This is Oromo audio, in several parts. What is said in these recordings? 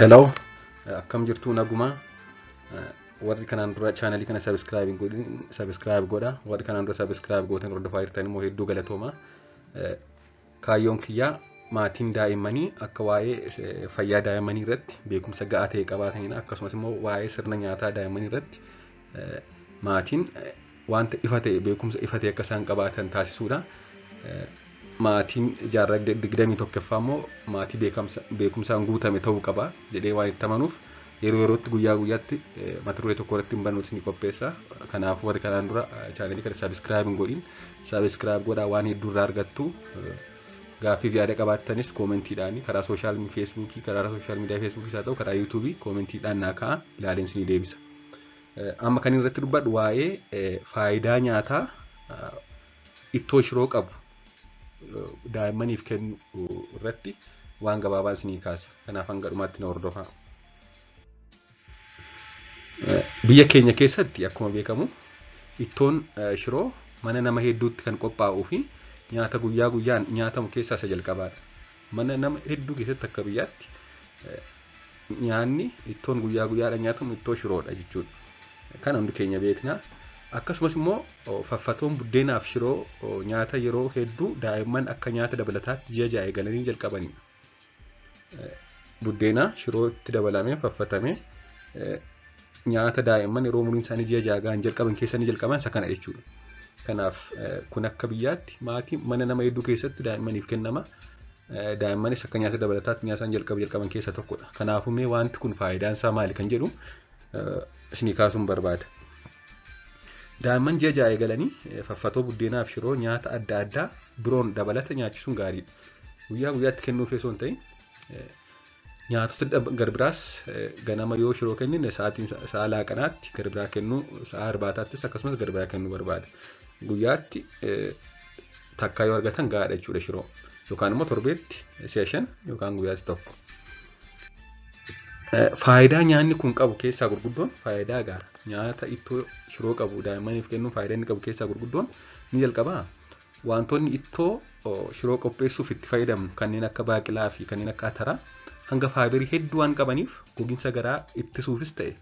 Hello, akkam jirtu? Nagumaa? Warri kanaan dura chaanalii kana subscribe hin godhin subscribe godha. Warri kanaan dura subscribe gootan, hordofaa jirtan immoo hedduu galatooma. Kaayyoon kiyyaa maatiin daa'immanii akka waa'ee fayyaa daa'immanii irratti beekumsa ga'aa ta'e qabaatanidha. Akkasumas immoo waa'ee sirna nyaataa daa'immanii irratti maatiin wanta ifa ta'e, beekumsa ifa ta'e akka isaan qabaatan taasisuudha. Maatiin jaarraa 21ffaa immoo maatii beekumsaan guutame ta'uu qaba jedhee waan itti amanuuf, yeroo yerootti, guyyaa guyyaatti mata duree tokko irratti barnoota ni qopheessa. Kanaafuu warri kanaan dura chaanalii kana subscribe hin godhin subscribe godhaa, waan hedduu irraa argattu. Gaaffiif yaada qabaattanis koomentiidhaan karaa social Facebookii, karaa social media Facebookii haa ta'u karaa YouTubeii koomentiidhaan naa ka'a, ilaaleen isinii deebisa. Amma kan irratti dubbadhu waa'ee faayidaa nyaataa ittoo shiroo qabu daa'immaniif kennu irratti waan gabaabaa isinii kaasa. Kanaaf hanga dhumaatti na hordofaa. Biyya keenya keessatti akkuma beekamu ittoon shiroo mana nama hedduutti kan qophaa'uu fi nyaata guyyaa guyyaan nyaatamu keessaa isa jalqabaadha. Mana nama hedduu keessatti akka biyyaatti nyaanni ittoon guyyaa guyyaadhaan nyaatamu ittoo shiroodha jechuudha. Kana hundi keenya beekna. Akkasumas immoo faffatoon buddeenaaf shiroo nyaata yeroo hedduu daa'imman akka nyaata dabalataatti ji'a 6 eegalanii jalqabanidha. Buddeena shirootti dabalamee faffatamee nyaata daa'imman yeroo umuriin isaanii ji'a 6 gahan jalqaban keessa ni jalqaban isa kana jechuudha. Kanaaf kun akka biyyaatti maatii mana nama hedduu keessatti daa'immaniif kennama. Daa'immanis akka nyaata dabalataatti nyaata isaan jalqaban keessaa tokkodha. Kanaafuu mee wanti kun faayidaan isaa maali kan jedhu isinii kaasuun barbaada. Daa'imman ji'a 6 eegalanii faffatoo buddeenaaf shiroo nyaata adda addaa biroon dabalata nyaachisuun gaariidha. Guyyaa guyyaatti kennuuf osoo hin ta'in nyaatota garbiraas ganama yoo shiroo kennine sa'aatiin sa'a laaqanaatti garbiraa kennuu, sa'a irbaataattis akkasumas garbiraa kennuu barbaada. Guyyaatti takkaa yoo argatan gahaadha jechuudha shiroo. Yookaan immoo torbeetti si'a 5 yookaan guyyaatti tokko. Faayidaa nyaanni kun qabu keessaa gurguddoon, faayidaa gaara nyaata ittoo shiroo qabu daa'immaniif kennuun faayidaa inni qabu keessaa gurguddoon ni jalqabaa. Wantoonni ittoo shiroo qopheessuuf itti fayyadamnu kanneen akka baaqelaa fi kanneen akka ataraa hanga faayibarii hedduu waan qabaniif, gogiinsa garaa ittisuufis ta'e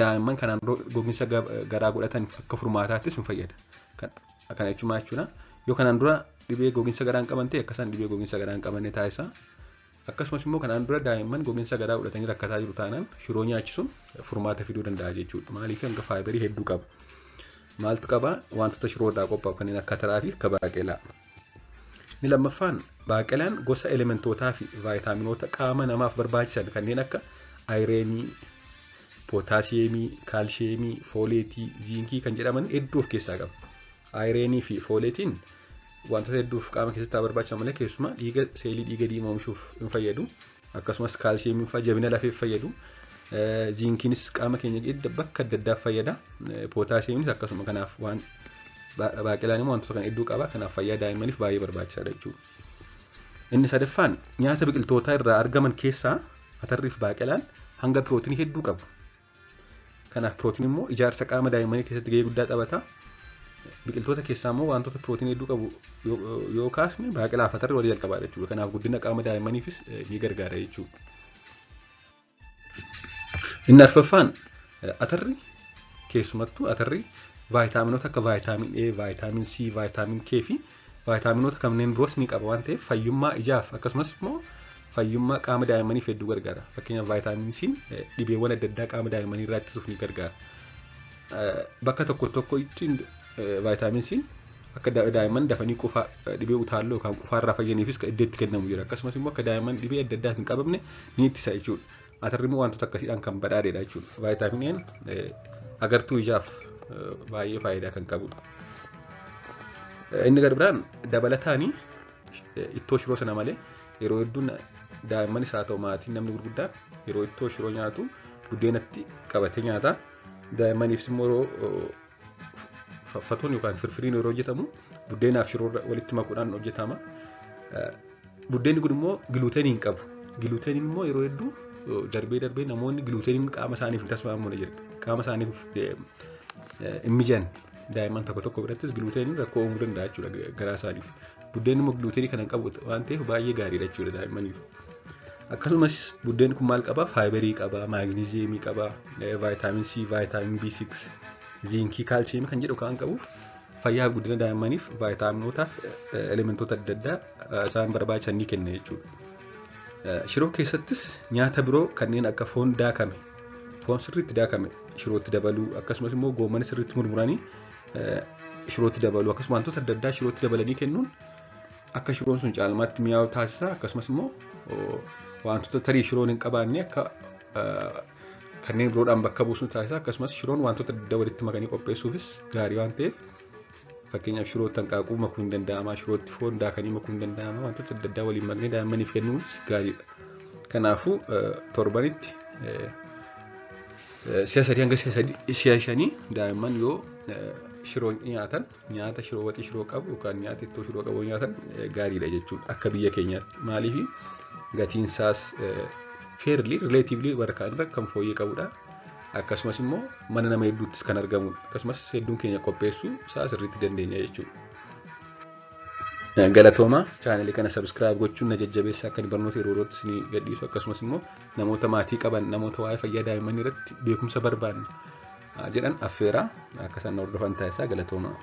daa'imman kanaan dura gogiinsa garaa godhatan akka furmaataattis hin fayyada. Kana jechuun maal jechuudha? Yoo kanaan dura dhibee gogiinsa garaa hin qaban ta'e, akka isaan dhibee gogiinsa garaa hin qabanne taasisa. Akkasumas immoo kanaan dura daa'imman gogiinsa garaa godhatanii rakkataa jiru taanaan shiroo nyaachisuun furmaata fiduu danda'a jechuudha. Maaliif? Hanga faayibarii hedduu qaba. Maaltu qaba? Wantoota shiroo irraa qophaa'u kanneen akka ataraa fi akka baaqelaa. Inni lammaffaan, baaqelaan gosa elementootaa fi vaayitaaminoota qaama namaaf barbaachisan kanneen akka ayirenii, pootaasiyeemii, kaalshiyeemii, fooleetii, ziinkii kan jedhaman hedduu of keessaa qaba. Ayirenii fi fooleetiin wantoota hedduuf qaama keessatti haa barbaachisan malee, keessumaa dhiiga seelii dhiiga diimaa oomishuuf hin fayyadu. Akkasumas kaalshiyeemiin fa'aa jabina lafeef fayyadu. Ziinkiinis qaama keenya keessa bakka adda addaaf fayyada. Pootaasiyeemiinis akkasuma. Kanaaf waan baaqelaan immoo wantoota kana hedduu qaba. Kanaaf fayyaa daa'immaniif baay'ee barbaachisaadha jechuudha. Inni sadaffaan, nyaata biqiltootaa irraa argaman keessaa atarrii fi baaqelaan hanga pirootinii hedduu qabu. Kanaaf pirootiin immoo ijaarsa qaama daa'immanii keessatti gahee guddaa taphata. Biqiltoota keessaa immoo wantoota pirootinii hedduu qabu yoo kaasne, baaqelaa fi atarri walii jalqabaadha jechuudha. Kanaaf guddina qaama daa'immaniifis ni gargaara jechuudha. Inni arfaffaan, atarri, keessumattuu atarri vaayitaaminoota akka vaayitaamin A, vaayitaamin C, vaayitaamin K fi vaayitaaminoota kanneen biroos ni qaba waan ta'eef, fayyummaa ijaaf akkasumas immoo fayyummaa qaama daa'immaniif hedduu gargaara. Fakkeenyaaf vaayitaamin C dhibeewwan adda addaa qaama daa'immanii irraa ittisuuf ni gargaara. Bakka tokko tokkotti vaayitaamin C akka daa'imman dafanii qufaa, dhibee utaalloo yookaan qufaa irraa fayyaniifis iddoo itti kennamu jira. Akkasumas immoo akka daa'imman dhibee adda addaatiin hin qabamne ni ittisa jechuudha. Atarri immoo wantoota akkasiidhaan kan badhaadheedha jechuudha. Vaayitaamin A agartuu ijaaf baay'ee faayidaa kan qabudha. Inni gara biraan, dabalataanii ittoo shiroo sana malee yeroo hedduu daa'immanis haa ta'u maatiin namni gurguddaan yeroo ittoo shiroo nyaatu buddeenatti qabatee nyaata. Daa'immaniifis immoo yeroo faffatoon yookaan firfiriin yeroo hojjetamu buddeenaaf shiroo walitti makuudhaan hojjetama. Buddeenni kun immoo giluutenii hin qabu. Giluuteniin immoo yeroo hedduu darbee darbee namoonni giluuteniin qaama isaaniif hin tasmaamne jira. Qaama isaaniif hin mijanne, daa'imman tokko tokko birattis giluuteniin rakkoo uumuu danda'a jechuudha garaa isaaniif. Buddeenni immoo giluutenii kana hin qabu waan ta'eef baay'ee gaariidha jechuudha daa'immaniif. Akkasumas buddeen kun maal qabaa? Faayibarii qaba, maagneziyeemii qaba, vaayitaamin C, vaayitaamin B6, ziinkii, kaalsiyeemii kan jedhu kan qabuuf fayyaa guddina daa'immaniif vaayitaaminootaaf elementoota adda addaa isaan barbaachisan ni kenna jechuudha. Shiroo keessattis nyaata biroo kanneen akka foon daakame, foon sirriitti daakame shirootti dabaluu, akkasumas immoo goommana sirriitti murmuranii shirootti dabaluu, akkasumas wantoota adda addaa shirootti dabalanii kennuun akka shiroon sun caalmaatti mi'aawu taasisa. Akkasumas immoo wantoota tarii shiroon hin qabaanne akka kanneen biroodhaan bakka buusuun taasisa. Akkasumas shiroon wantoota adda addaa walitti makanii qopheessuufis gaarii waan ta'eef, fakkeenyaaf shirootti hanqaaquu makuun hin danda'ama, shirootti foon daakanii makuun hin danda'ama, wantoota adda addaa waliin maknee daa'immaniif kennuunis gaariidha. Kanaafuu torbanitti si'a 3 hanga si'a 5 daa'imman yoo shiroo nyaatan, nyaata shiroo waxii shiroo qabu yookaan nyaata ittoo shiroo qabu nyaatan gaariidha jechuudha akka biyya keenyaatti. Maaliif? Gatiin isaas fairly relatively warra kaan irra kan fooyyee qabudha. Akkasumas immoo mana nama hedduuttis kan argamudha. Akkasumas hedduun keenya qopheessuu isaa sirriitti dandeenya jechuudha. Galatooma. Chaanelii kana subscribe gochuun na jajjabeessa akka barnoota yeroo yerootti isinii gadhiisu. Akkasumas immoo namoota maatii qaban, namoota waa'ee fayyaa daa'immanii irratti beekumsa barbaanne jedhan affeeraa akka isaan hordofan taasisaa. Galatooma.